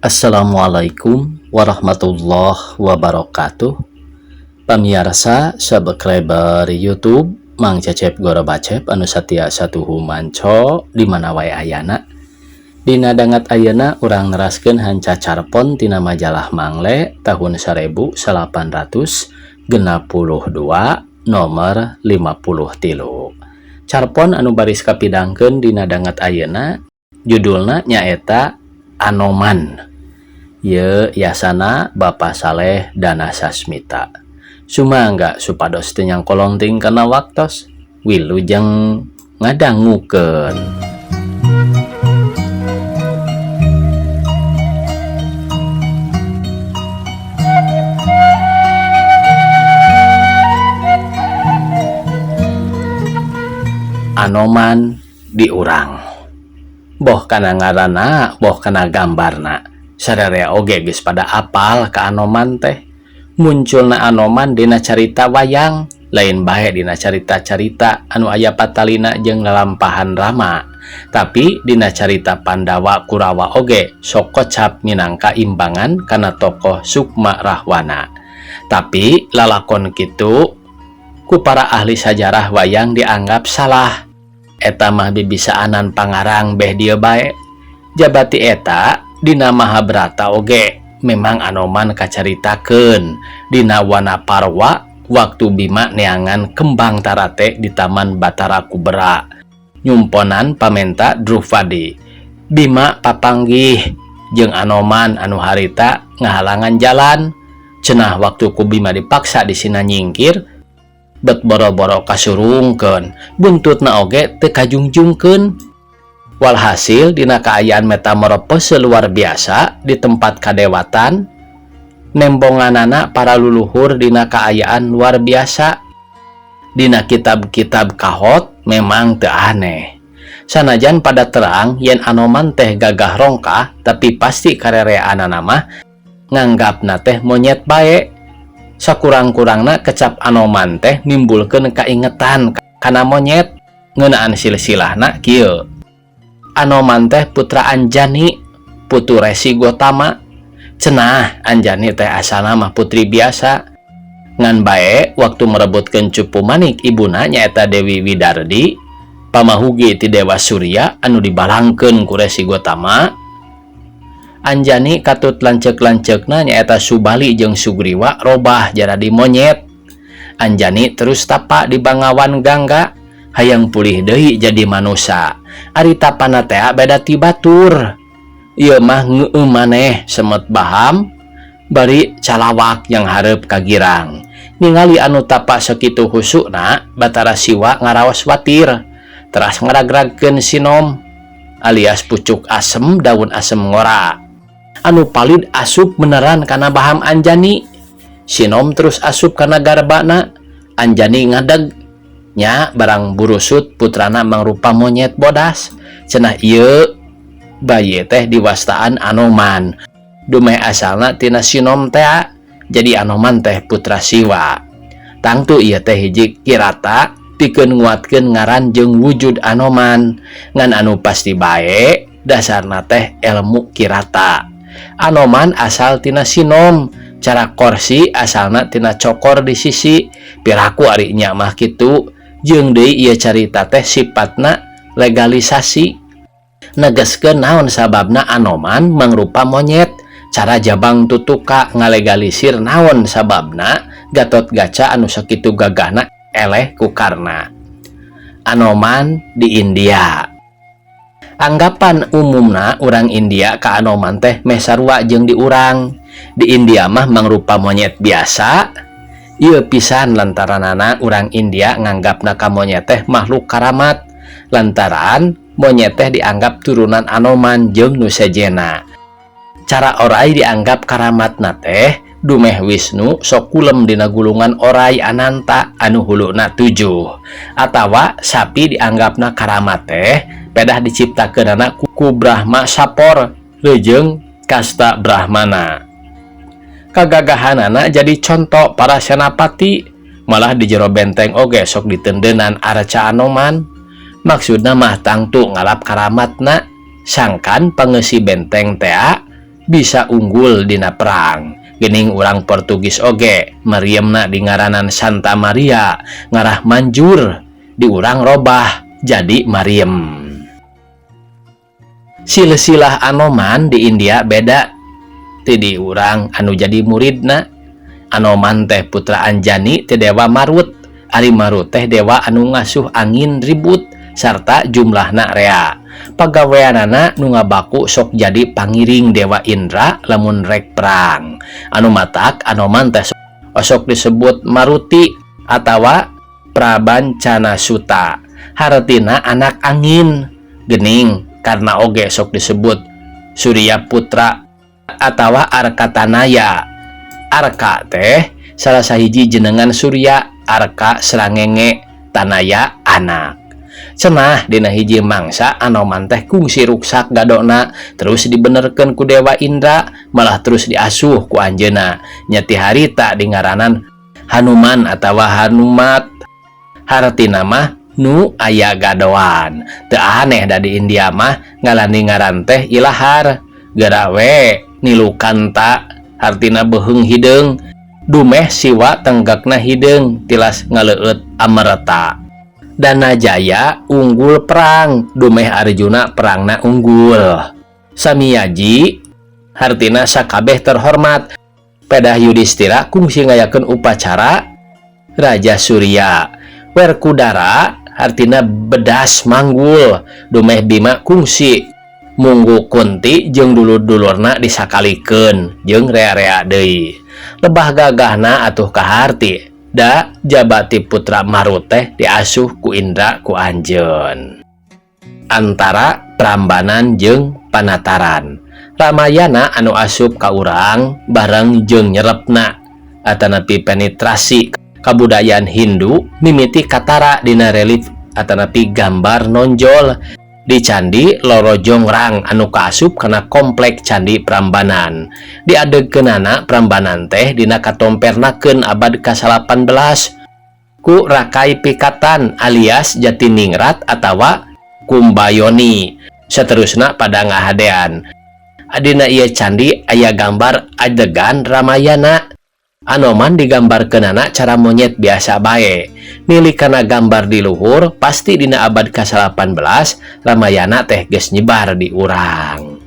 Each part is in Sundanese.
Assalamualaikum warahmatullahi wabarakatuh. Pamiarsa subscriber YouTube Mang Cecep Gorobacep anu satia satuhu manco di mana wae ayana. Dina dangat ayeuna urang neraskeun hanca carpon tina majalah Mangle tahun 1862 nomor 53. Carpon anu baris kapidangkeun dina dangat ayeuna judulna nyaeta Anoman. Ye yasana Bapak Saleh Dana Sasmita. Sumangga supados teu nyangkolongting kana waktos wilujeng ngadangukeun. Anoman diurang. Boh kana ngaranna, boh kana gambarna. Sararea oge geus pada apal ka Anoman teh. Munculna Anoman dina carita wayang, lain bae dina carita-carita anu aya patalina jeung lalampahan Rama. Tapi dina carita Pandawa Kurawa oge sok kocap minangka imbangan kana tokoh Sukma Rahwana. Tapi lalakon kitu ku para ahli sajarah wayang dianggap salah. Eta mah bibisaanan pangarang beh dieu bae. Jabati eta dina Mahabharata oge memang Anoman kacaritakeun dina Wana Parwa waktu Bima neangan kembang tarate di Taman Batara Kubera nyumponan pamenta Drupadi. Bima papanggih jeung Anoman anu harita ngahalangan jalan. Cenah waktu ku Bima dipaksa disina nyingkir bet boro-boro kasurungkeun buntutna oge teu kajungjungkeun. Walhasil dina kaayaan metamorfose luar biasa di tempat kadewatan nembonganana para luluhur dina kaayaan luar biasa. Dina kitab-kitab kahot memang teu aneh. Sanajan pada terang yen Anoman teh gagah rongkah, tapi pasti karereanana mah nganggapna teh monyet bae. Sakurang-kurangna kecap Anoman teh nimbulkeun kaingetan kana monyet. Ngeunaan silsilahna kieu. Anoman teh putra Anjani, putu Resi Gotama. Cenah Anjani teh asalna mah putri biasa. Ngan bae waktu merebutkeun cupu manik ibuna nyaeta Dewi Widardi, pamahugi ti Dewa Surya anu dibalangkeun ku Resi Gotama. Anjani katut lanceuk-lanceukna nyaeta Subali jeung Sugriwa robah jadi monyet. Anjani terus tapa di Bangawan Gangga, hayang pulih deui jadi manusa. Ari tapana teh beda ti batur. Ieu mah ngeueum maneh semet baham bari calawak yang hareup ka girang. Ningali anu tapa sakitu husukna, Batara Siwa ngaraos watir. Teras ngaragragkeun sinom alias pucuk asem daun asem ngora. Anu palid asup beneran kana baham Anjani. Sinom terus asup kana garbana. Anjani ngadeg nya barang burusut putrana mangrupa monyet bodas. Cenah ieu bayi teh diwastaan Anoman. Dumeh asalna tina sinom teh, jadi Anoman teh putra Siwa. Tangtu ieu teh hiji kirata pikeun nguatkeun ngaran jeung wujud Anoman. Ngan anu pasti bae dasarna teh ilmu kirata. Anoman asal tina sinom, cara korsi asalna tina cokor di sisi. Piraku ari nya mah kitu. Jeung deui ieu carita teh sifatna legalisasi. Negeskeun naon sababna Anoman mangrupa monyet. Cara jabang tutuka ngalegalisir naon sababna Gatot Gaca anu sakitu gagahna eleh ku Karna. Anoman di India. Anggapan umumna urang India ka Anoman teh meh sarua jeung di urang. Di India mah mangrupa monyet biasa. Ieu pisan lantaranana urang India nganggapna ka monyet teh makhluk karamat. Lantaran monyet teh dianggap turunan Anoman jeung nu sejena. Cara orai dianggap karamatna teh dumeh Wisnu sok kulem dina gulungan orai Ananta anu huluna 7. Atawa sapi dianggapna karamat teh pedah diciptakeunana ku Brahma Sapor leujeung kasta Brahmana. Kagagahanana jadi contoh para senapati, malah di jero benteng oge sok ditendenan arca Anoman. Maksudna mah tangtu ngalap karamatna, sangkan pangeusi benteng tea Bisa unggul dina perang. Gening urang Portugis oge Mariemna di ngaranan Santa Maria ngarah manjur di urang robah jadi Mariem. Silsilah Anoman di India beda ti di urang anu jadi muridna. Anoman teh putra Anjani ti Dewa Marut. Ari Marut teh dewa anu ngasuh angin ribut sarta jumlahna rea. Pagaweanana nu ngabaku sok jadi pangiring Dewa Indra lamun rek perang. Anu matak Anoman teh osok disebut Maruti atawa Prabancana Suta. Hartina anak angin. Gening karena oge sok disebut Surya Putra atawa Arkatanaya. Arka teh salah sahiji jenengan Surya, Arka srangenge, Tanaya anak. Cenah dina hiji mangsa Anoman teh kungsi ruksak gadona terus dibenerkeun ku Dewa Indra, malah terus diasuh ku anjeunna. Nya ti harita dingaranan Hanuman atawa Hanumat. Hartina mah nu aya gadoan. Teu aneh da di India mah ngalani ngaran teh ilahar. Geura we Nilukanta hartina beuheung hideung, dumeh Siwa tenggakna hideung tilas ngaleueut amerta. Danajaya unggul perang, dumeh Arjuna perangna unggul. Samiyaji hartina sakabeh terhormat. Pedah Yudhistira kungsi ngayakeun upacara Raja Surya. Werkudara hartina bedas manggul, dumeh Bima kungsi munggu Kunti jeung dulur-dulurna disakalikeun jeung rea-rea deui. Lebah gagahna atuh kaharti da jabati putra Marut teh diasuh ku Indra ku anjeun. Antara Prambanan jeung Panataran. Ramayana anu asup ka urang bareng jeung nyerepna atanapi penetrasi kabudayaan Hindu mimiti katara dina relief atanapi gambar nonjol di Candi Loro Jonggrang anu kaasup kana komplek Candi Prambanan. Diadegkeunana Prambanan teh dina katompernakeun abad ka-18 ku Rakai Pikatan alias Jatiningrat atawa Kumbayoni. Seterusna pada ngahadean. Adina ieu candi aya gambar adegan Ramayana. Anoman digambarkeunana cara monyet biasa bae. Nili kana gambar di luhur pasti dina abad ka-18 Ramayana teh geus nyebar di urang.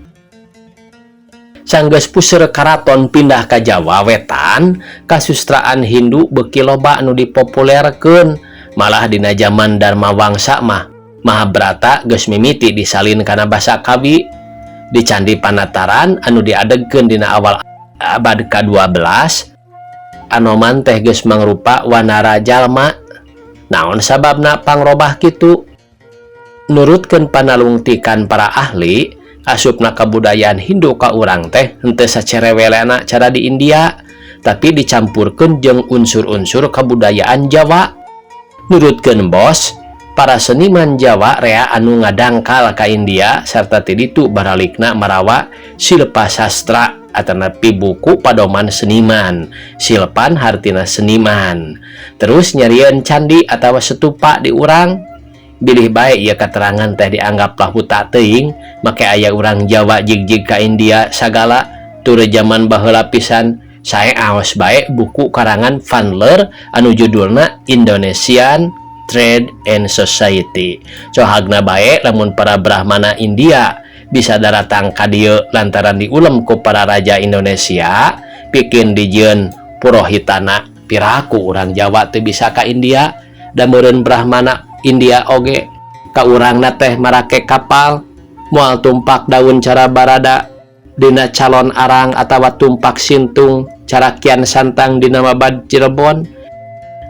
Sanggeus puseur karaton pindah ka Jawa Wetan, kasustraan Hindu beuki loba anu dipopulerkeun. Malah dina zaman Dharma Wangsa mah Mahabharata geus mimiti disalin kana basa Kawi. Di Candi Panataran anu diadegkeun dina awal abad ka-12, Anoman teh geus mangrupa wanara jalma. Naon sababna pangrobah kitu? Nurutkeun panalungtikan para ahli, asupna kabudayaan Hindu ka urang teh henteu sacerewelena cara di India, tapi dicampurkeun jeung unsur-unsur kabudayaan Jawa. Nurutkeun Bos, para seniman Jawa rea anu ngadangkal ka India sarta ti ditu baralikna marawa silpa sastra atanapi buku padoman seniman. Silpan hartina seniman. Terus nyarieun candi atawa setupa di urang. Bilih bae ieu katerangan teh dianggap lahuta teuing, make aya urang Jawa jig-jig ka India sagala tur zaman baheula pisan. Sae aos bae buku karangan Van Leer anu judulna Indonesian Trade and Society. Cohagna bae lamun para Brahmana India bisa daratang ka dieu lantaran diulem ku para raja Indonesia pikeun dijieun purohitana, piraku urang Jawa teu bisa ka India? Da meureun Brahmana India oge ka urangna teh marake kapal, moal tumpak daun cara barada dina Calon Arang atawa tumpak sintung cara Kian Santang dina Mabad Cirebon.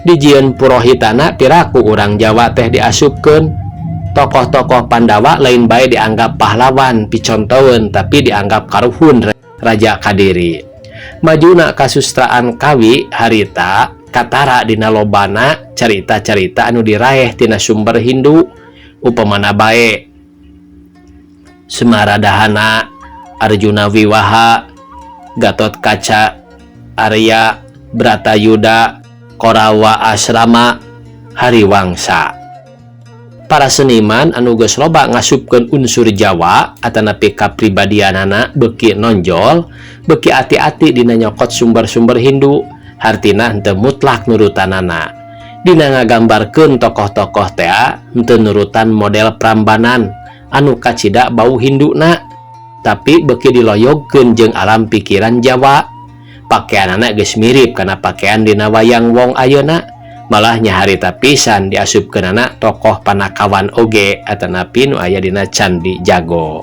Dijieun purohitana, piraku urang Jawa teh diasupkeun? Tokoh-tokoh Pandawa lain bae dianggap pahlawan picontoeun, tapi dianggap karuhun Raja Kadiri. Majuna kasustraan Kawi harita katara dina lobana carita-carita anu diraeh tina sumber Hindu, upamana bae Semara Dahana, Arjuna Wiwaha, Gatot Kaca Arya Bratayuda, Korawa Asrama, Hariwangsa. Para seniman anu geus loba ngasupkeun unsur Jawa atanapi kapribadianana beuki nonjol, beuki ati-ati dina nyokot sumber-sumber Hindu, hartina henteu mutlak nurutanana. Dina ngagambarkeun tokoh-tokoh tea henteu nurutan model Prambanan anu kacida bau Hinduna, tapi beuki diloyogkeun jeung alam pikiran Jawa. Pakaianana geus mirip kana pakaian dina wayang wong ayeuna, malah nyaharita pisan diasupkeunana tokoh panakawan oge atanapi nu aya dina Candi Jago.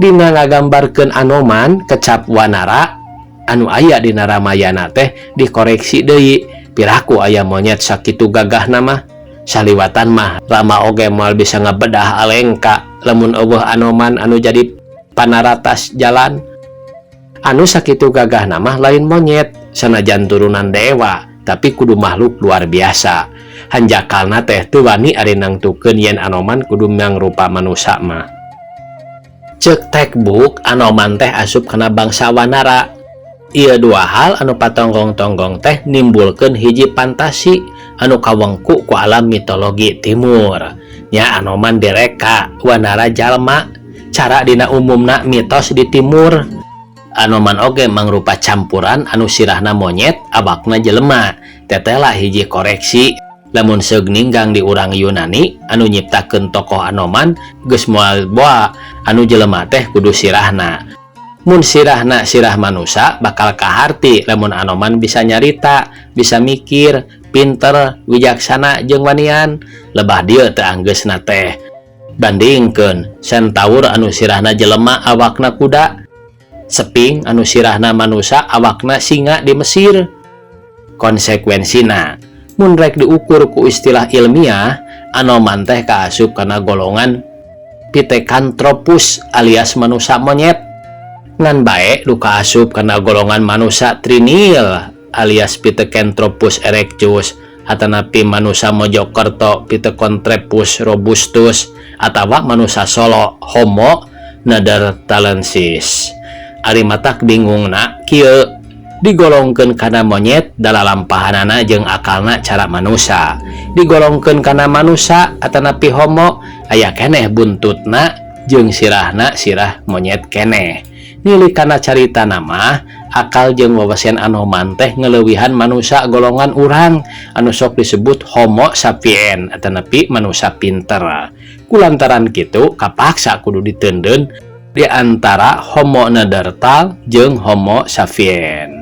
Dina ngagambarkeun Anoman, kecap wanara anu aya dina Ramayana teh dikoreksi deui, piraku aya monyet sakitu gagahna mah. Saliwatan mah Rama oge moal bisa ngabedah Alengka lamun euweuh Anoman anu jadi panaratas jalan. Anu sakitu gagahna mah lain monyet sanajan turunan dewa, tapi kudu makhluk luar biasa. Hanjakalna teh teu wani ari nangtukeun yen Anoman kudu mangrupa manusa mah. Ceuk textbook, Anoman teh asup kana bangsa wanara. Ieu dua hal anu patonggong-tonggong teh nimbulkeun hiji fantasi anu kawengku ku alam mitologi timur. Nya Anoman direka wanara jalma cara dina umumna mitos di timur. Anoman oge mangrupa campuran anu sirahna monyet awakna jelema. Tetela hiji koreksi, lamun seug ninggang di urang Yunani anu nyiptakeun tokoh Anoman geus moal boa anu jelema teh kudu sirahna. Mun sirahna sirah manusa bakal kaharti lamun Anoman bisa nyarita, bisa mikir, pinter, wijaksana jeung wanian. Lebah dieu teu anggeusna teh. Bandingkeun centaur anu sirahna jelema awakna kuda, Sphinx anu sirahna manusa awakna singa di Mesir. Konsekuensina, mun rek diukur ku istilah ilmiah, Anoman teh kaasup kana golongan Pithecanthropus alias manusa monyet. Ngan bae nu kaasup kana golongan manusa trinil alias Pithecanthropus erectus atanapi manusa Mojokerto Pithecanthropus robustus atawa manusa Solo Homo neanderthalensis. Ari matak bingungna kieu, digolongkeun kana monyet da lalampahanana jeung akalna cara manusa, digolongkeun kana manusa atanapi homo aya keneh buntutna jeung sirahna sirah monyet keneh. Nili kana carita mah akal jeung wawasan Anoman teh ngeleuwihan manusa golongan urang anu sok disebut Homo sapien atanapi manusa pinter. Kulantaran kitu kapaksa kudu diteundeun di antara Homo Neanderthal jeung Homo sapien.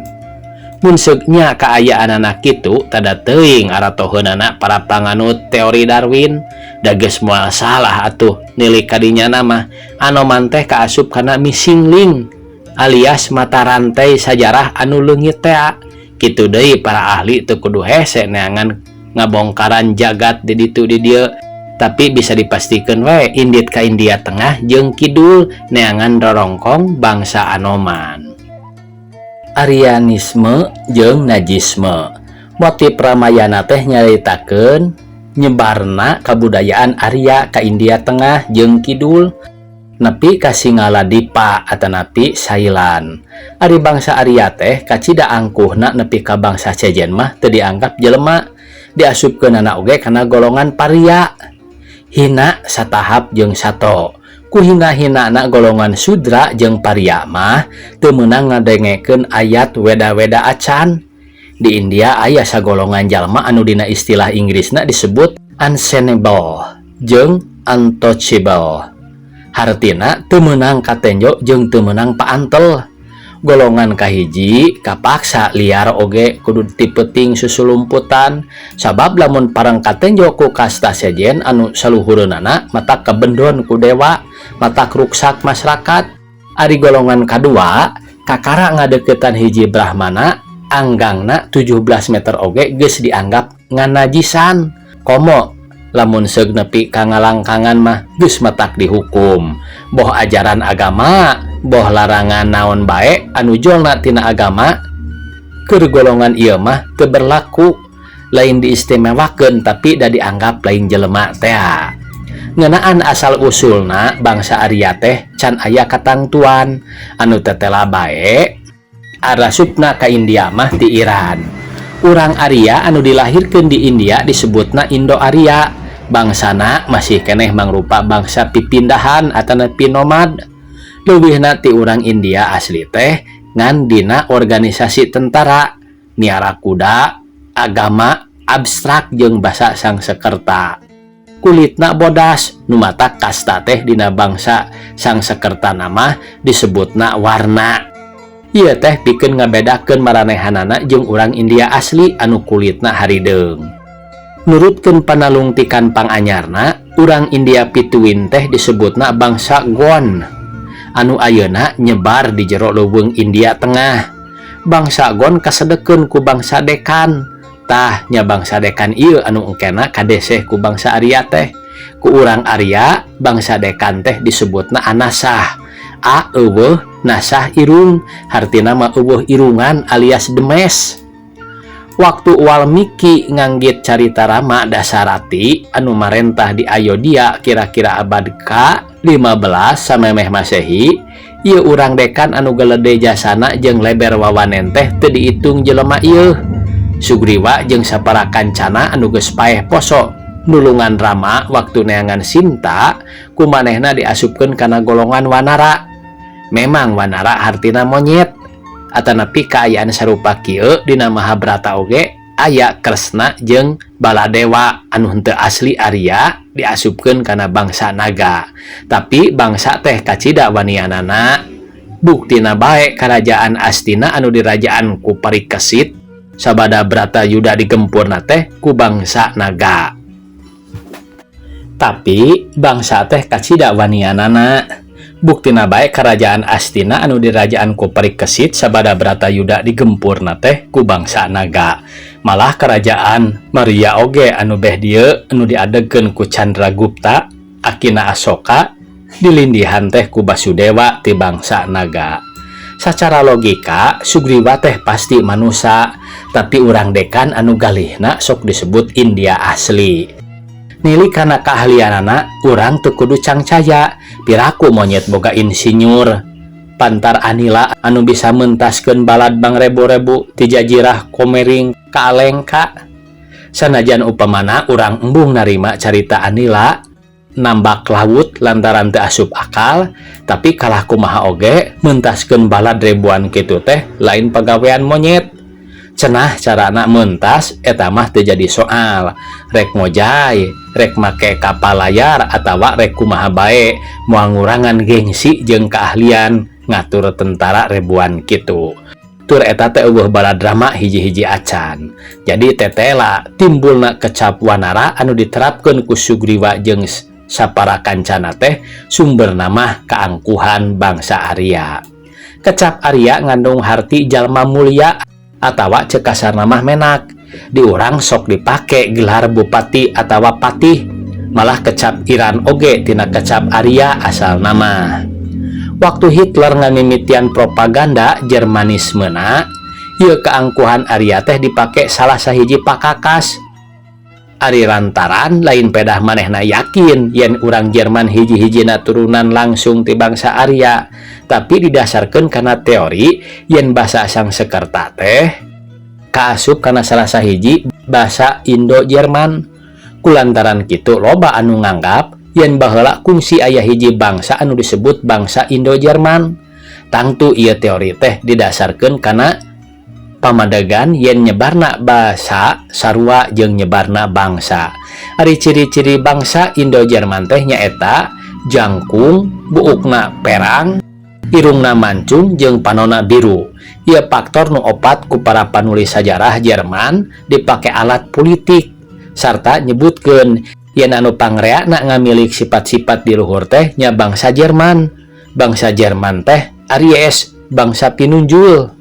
Mun seugnya kaayaanana kitu, tada teuing aratoheunana para panganut teori Darwin. Da geus moal salah atuh nilik kadinya mah Anoman teh kaasup kana missing link alias mata rantai sajarah anu leungit tea. Kitu deui para ahli teu kudu hese neangan ngabongkaran jagat di ditu di dieu, tapi bisa dipastikan we indit ka India Tengah jeung Kidul neangan rorongkong bangsa Anoman. Arianisme jeung Nazisme. Motif Ramayana teh nyaritakeun nyebarna kabudayaan Arya ka India Tengah jeung Kidul nepi ka Singaladipa atanapi Sailan. Ari bangsa Arya teh kacida angkuhna nepi ka bangsa sejen mah teu dianggap jelema, diasupkeunana oge kana golongan paria, hina satahap jeung sato. Ku hina-hinana golongan Sudra jeung paria mah teu meunang ngadengekeun ayat Weda-weda acan. Di India aya sagolongan jalma anu dina istilah Inggrisna disebut unsenable jeung untouchable, hartina teu meunang katenjo jeung teu meunang paantel. Golongan kahiji kapaksa liar oge kudu tipeuting susulumputan, sabab lamun pareng katenjo ku kasta sejen anu saluhureunana matak kabendon ku dewa, matak ruksak masyarakat. Ari golongan kadua kakara ngadeukeutan hiji brahmana anggangna 17 meter oge geus dianggap nganajisan, komo lamun seug nepi ka ngalangkangan mah geus matak dihukum. Boh ajaran agama, boh larangan naon bae anu jolna tina agama, keur golongan ieu mah teu berlaku. Lain diistimewakeun, tapi da dianggap lain jelema tea. Ngeunaan asal usulna bangsa Arya teh can aya katangtuan, anu tetela bae arasupna ka India mah ti Iran. Urang Arya anu dilahirkeun di India disebutna Indo Arya. Bangsana masih keneh mangrupa bangsa pipindahan atanapi nomad. Leuwihna ti urang India asli teh ngan dina organisasi tentara, miara kuda, agama abstrak jeung basa Sangsekerta. Kulitna bodas, nu matak kasta teh dina bangsa Sangsekerta nama disebutna warna. Ieu teh pikeun ngabedakeun maranehanana jeung urang India asli anu kulitna harideung. Nurutkeun panalungtikan panganyarna, urang India pituin teh disebutna bangsa Gon anu ayeuna nyebar di jero leuweung India Tengah. Bangsa Gon kasedekeun ku bangsa Dekan. Tah nya bangsa Dekan ieu anu engkena kadeseh ku bangsa Arya teh. Ku urang Arya, bangsa Dekan teh disebutna Anasah. A euweuh, nasah irung, hartina mah euweuh irungan alias demes. Waktu Walmiki nganggit carita Rama Dasarati anu marentah di Ayodhya kira-kira abad ka-15 samemeh Masehi, ieu urang Dekan anu gelede jasana jeung leber wawanen teh teu diitung jelema ieu. Sugriwa jeung sapara kancana anu geus paeh poso nulungan Rama waktu neangan Sinta ku manehna diasupkeun kana golongan Wanara. Memang Wanara hartina monyet. Atanapi kaayaan sarupa kieu dina Mahabharata oge aya Kresna jeung Baladewa anu henteu asli Arya diasupkeun kana bangsa naga. Tapi bangsa teh kacida wanianana. Buktina bae karajaan Astina anu dirajaan ku Parikesit sabada Bratayuda digempurna teh ku bangsa naga. Tapi bangsa teh kacida wanianana. Buktina bae karajaan Astina anu dirajaan ku Parikesit sabada Bratayuda digempurna teh ku bangsa naga. Malah kerajaan Maurya oge anu beh dieu anu diadegkeun ku Chandragupta akina Asoka dilindihan teh ku Basudewa ti bangsa naga. Sacara logika Sugriwa teh pasti manusa, tapi urang Dekan anu galihna sok disebut India asli. Nili kana keahlianana urang teu kudu cangcaya, piraku monyet boga insinyur. Pantar Anila anu bisa mentaskeun balad bangrebu-rebu ti jajirah Komering ka Alengka. Sanajan upamana urang embung narima carita Anila nambak laut lantaran teu asup akal, tapi kalah kumaha oge mentaskeun balad ribuan kitu teh lain pagawean monyet. Cenah carana mentas eta mah teu jadi soal. Rek ngojay, rek make kapal layar atawa rek kumaha bae, moal ngurangan gengsi jeung keahlian ngatur tentara ribuan kitu. Tur eta teh euweuh baladrama hiji-hiji acan. Jadi tetela timbulna kecap Wanara anu diterapkeun ku Sugriwa jeung sapara kancana teh sumberna mah keangkuhan bangsa Arya. Kecap Arya ngandung harti jalma mulia atawa cek kasarna mah menak. Di urang sok dipake gelar bupati atawa patih. Malah kecap Iran oge tina kecap Arya asal nama. Waktu Hitler ngamimitian propaganda Jermanismena, ieu keangkuhan Arya teh dipake salah sahiji pakakas. Ari lantaran lain pedah manehna yakin yen urang Jerman hiji-hijina turunan langsung ti bangsa Arya, tapi didasarkeun kana teori yen basa Sangsekerta teh kaasup kana salah sahiji basa Indo-Jerman. Kulantaran kitu loba anu nganggap yen baheula kungsi aya hiji bangsa anu disebut bangsa Indo-Jerman. Tangtu ieu teori teh didasarkeun kana pamadegan yen nyebarna basa sarua jeung nyebarna bangsa. Ari ciri-ciri bangsa Indo-Jerman teh nyaeta jangkung, buukna perang, irungna mancung jeung panona biru. Ieu faktor nu opat ku para panulis sajarah Jerman dipake alat politik sarta nyebutkeun yen anu pangreana ngamilik sifat-sifat di luhur teh nya bangsa Jerman. Bangsa Jerman teh Aries, bangsa pinunjul.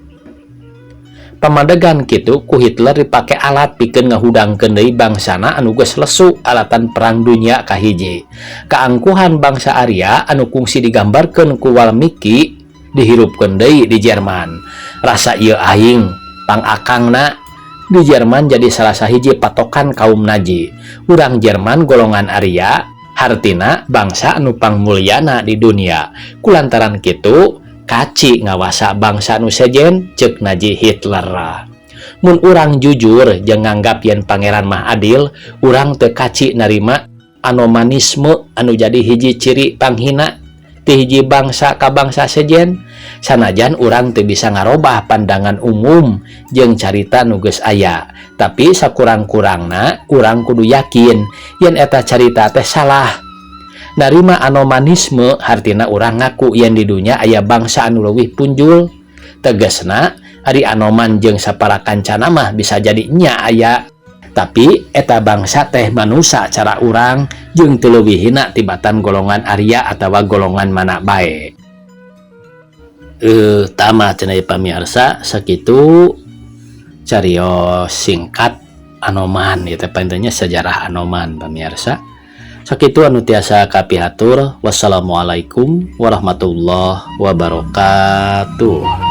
Pamadegan kitu ku Hitler dipake alat pikeun ngahudangkeun deui bangsana anu geus lesu alatan perang dunia kahiji. Kaangkuhan bangsa Arya anu kungsi digambarkeun ku Walmiki dihirupkeun deui di Jerman. Rasa ieu aing pangakangna di Jerman jadi salah sahiji patokan kaum Nazi. Urang Jerman golongan Arya hartina bangsa anu pangmulyana di dunia. Kulantaran kitu kaci ngawasa bangsa nu sejen cek Nazi Hitler. Mun urang jujur jeung nganggap yen pangeran mah adil, urang teu kaci narima Anomanisme anu jadi hiji ciri panghina ti hiji bangsa ka bangsa sejen, sanajan urang teu bisa ngarobah pandangan umum jeung carita nu geus aya, tapi sakurang-kurangna urang kudu yakin yen eta carita teh salah. Narima anomanisme hartina urang ngaku yen di dunya aya bangsa anu leuwih punjul. Tegasna, ari Anoman jeung sapara kancana mah bisa jadi nya aya, tapi eta bangsa teh manusa cara urang jeung teu leuwih hina tibatan golongan Arya atawa golongan mana bae. Tama cenah, pamiarsa, sakitu carios singkat Anoman ieu teh, panginten nya, sejarah Anoman. Pamiarsa, sakitu anu tiasa kapihatur. Wassalamualaikum warahmatullahi wabarakatuh.